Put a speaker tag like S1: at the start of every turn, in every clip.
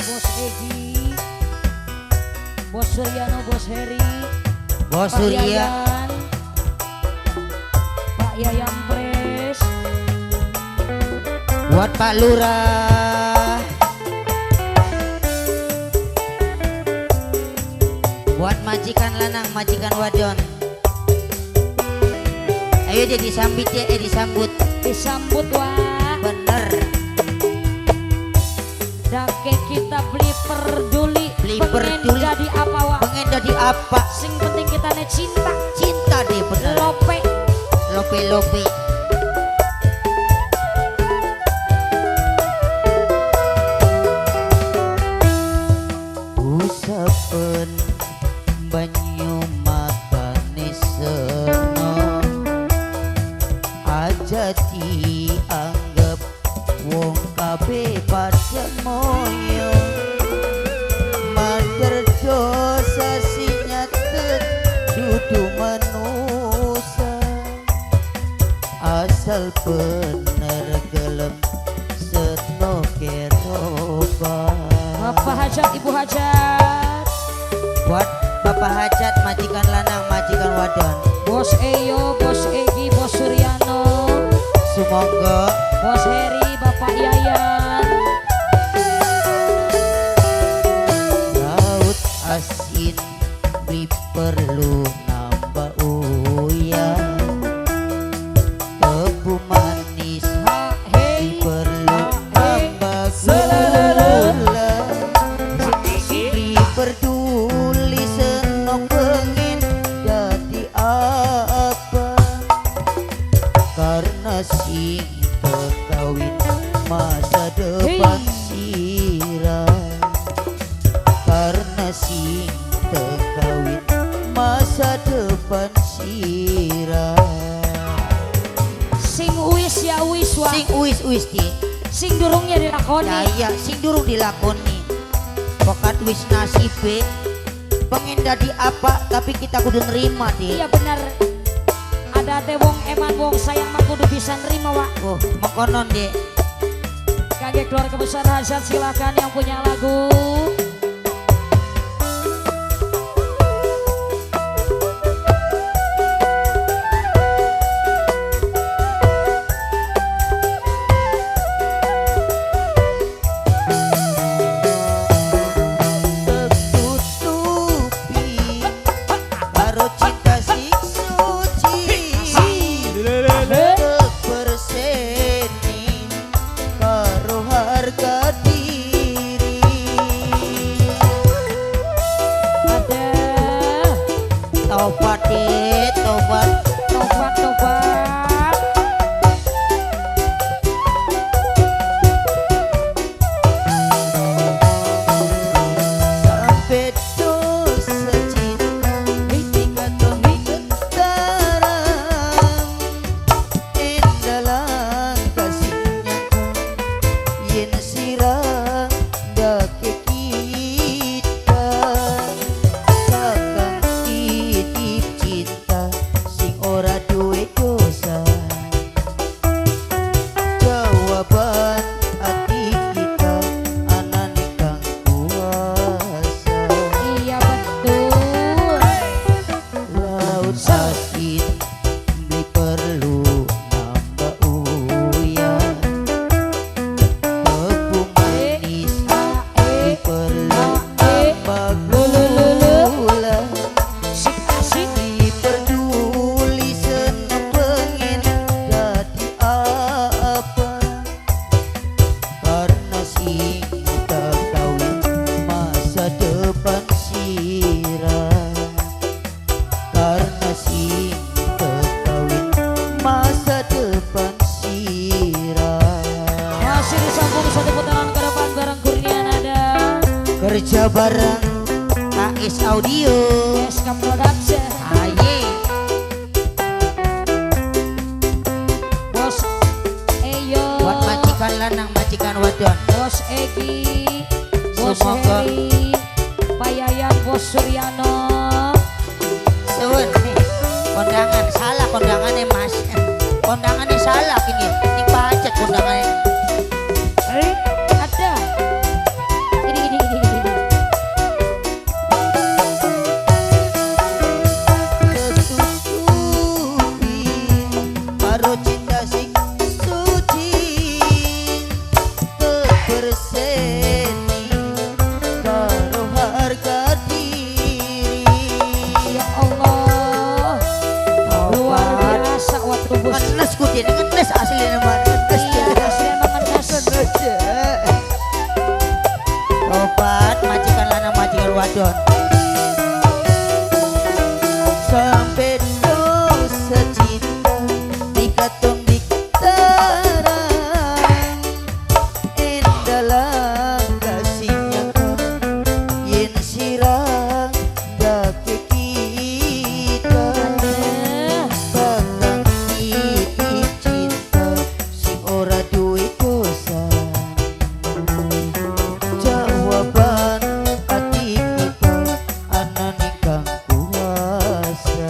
S1: Bos Egi, Bos Suryano, Bos Heri,
S2: Bos
S1: Pak
S2: Surya,
S1: Yayan, Pak Yayan Pres,
S2: buat Pak Lurah, buat majikan lanang, majikan wadon. Ayo dia disambut ya, disambut.
S1: Disambut wah.
S2: Bener.
S1: Dake kita beli peduli,
S2: beli
S1: pengen
S2: peduli.
S1: Jadi apa wak?
S2: Pengen jadi apa?
S1: Sing penting kita nih cinta.
S2: Cinta deh bener.
S1: Lope.
S2: Lope lope. Usapen banyu matane seno aja dianggap wong kabeh padha moyo mader dosa sing nyatet dudu manusa asal bener gelem setno keroba.
S1: Bapak Hajat, Ibu Hajat,
S2: buat Bapak Hajat, majikan lanang, majikan wadon,
S1: Bos Eyo, Bos Egi, Bos Suryano,
S2: sumonggo,
S1: Bos Heri, Bapak Yayan.
S2: Laut asin beli perlu nambah uyah, tebu manis beli perlu nambah gula, beli peduli senok pengen jadi apa, karena sing kawin masa depan sirah, karena sing kawin masa depan sirah.
S1: Sing uwis ya uwis wa.
S2: Sing uwis uwis di.
S1: Sing durungnya dilakoni.
S2: Ya iya, sing durung dilakoni. Pokat wis nasibe pengen dadi apa tapi kita kudu nerima deh.
S1: Iya benar. Ada teh wong eman wong sayang mah kudu bisa nerima wak.
S2: Oh, mekonon deh.
S1: Kage keluarga besar Hajat silakan yang punya lagu.
S2: Tertutupi karo cinta sing suci, berseni karo harga diri.
S1: Ada
S2: tobat deh, tobat,
S1: tobat, tobat.
S2: Sampai dosa cinta dikatohi getaran dalam kasihnya yen sirah dake kita kakang titip cinta sing ora duwe dosa, jawaban hati kita anane kang kuasa.
S1: Iya betul.
S2: Laut asin beli perlu nambah uyah, tebu manis beli perlu nambah gula,
S1: Sik asik.
S2: beli peduli seneng pengen jadi apa, karena sing tak kawin masa depan sirah, karena sing kawin masa depan sirah.
S1: Masih disambung satu putaran ke depan bareng Kurnia Nada,
S2: Kerja bareng KS Audio.
S1: SK Production,
S2: Aye.
S1: Bos Eyo,
S2: Buat majikan lanang, majikan wadon,
S1: Bos Egi, Bos
S2: Semoga.
S1: Heri, Pak Yayan, Bos Suryano.
S2: Suwun nih, kondangan salah kondangannya mas, kondangannya salah kini, ini pajak kondangannya.
S1: Ada. Ini ini.
S2: wadon. Sampai dosa cinta dikatong diktarang endalang kasihnya yen sirang dake kita bakang titip cinta sing ora duwe dosa. Jawaban ati kita ana ning kang kuasa.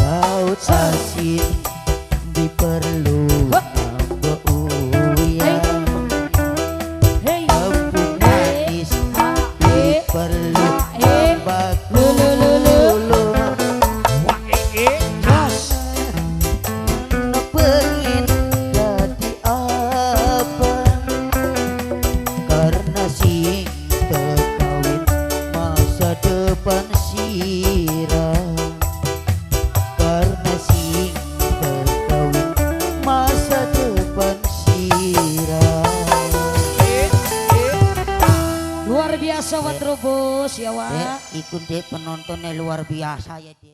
S2: Laut asin diperlu nambah uyah,
S1: Hey,
S2: tepung manis diperlu nambah gula. Pengen jadi apa karena sing terkawin masa depan sirah, karena sing terkawin masa depan sirah.
S1: Luar biasa Wa Trubus ya Wa.
S2: Dek, ikut dek penontonnya luar biasa ya dek.